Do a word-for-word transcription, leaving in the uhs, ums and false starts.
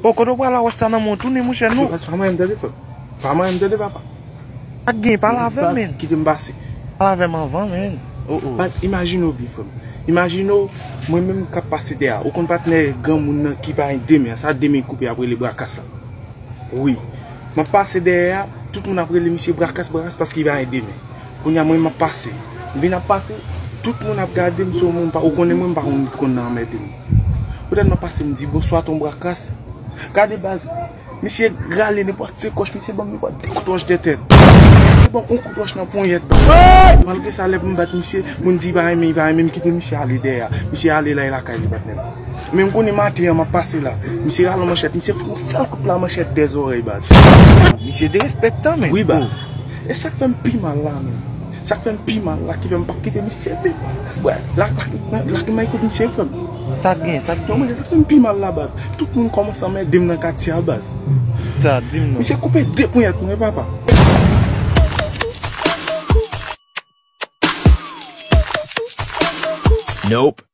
O, kote w pral a wòch sa nan men w tounen, monchè, non. Baz, pa manyen m tande, frè m. Pa manyen m tande, papa. Ak gen, pale avè m, men. Kite m pase. Pale avè m anvan, men. O, o. Baz, imajine w byen, frè m. Imajine w, mwen menm k ap pase dèyè a. Ou konn patnè granmoun nan ki pa gen de men an, sa de men koupe ap rele brakas la. Wi. M ap pase dèyè a, tout moun ap rele misye brakas, brakas, paske li pa gen de men. Kounye a, mwen, m ap pase. M vin ap pase, tout moun ap gade m, se yon moun pa, ou konnen mwen, m pa konn, konn nan anmède m. Poutèt m ap pase, m di, "Bonswa, ton brakas." Gade, baz, misye rale nenpòt se kòch, misye ban m nenpòt de kout wòch dèyè tèt. Misye ban m yon kout wòch nan ponyèt, baz. Malgre sa, lè pou m bat misye, moun di, "Pa renmen, pa renmen m," kite misye ale dèyè a. Misye ale la, e lakay li, patnè m. Men m konnen maten an, m ap pase la. Misye rale yon manchèt, misye fout yon sèl kout la manchèt dèyè zòrèy, baz. Misye derespektan, men. Wi, baz. E sa k fè m pi mal la, men. Sa k fè m pi mal la, ki fè m p ap kite misye, men. Wè, la, la, la, la, la, kout misye, frè m. Sa k gen, sa k gen. Non, men sa k fè m pi mal la, baz. Tout moun kòmanse anmède m nan katye a, baz. Sa, di m non. Misye koupe de ponyèt mwen, papa. Nope.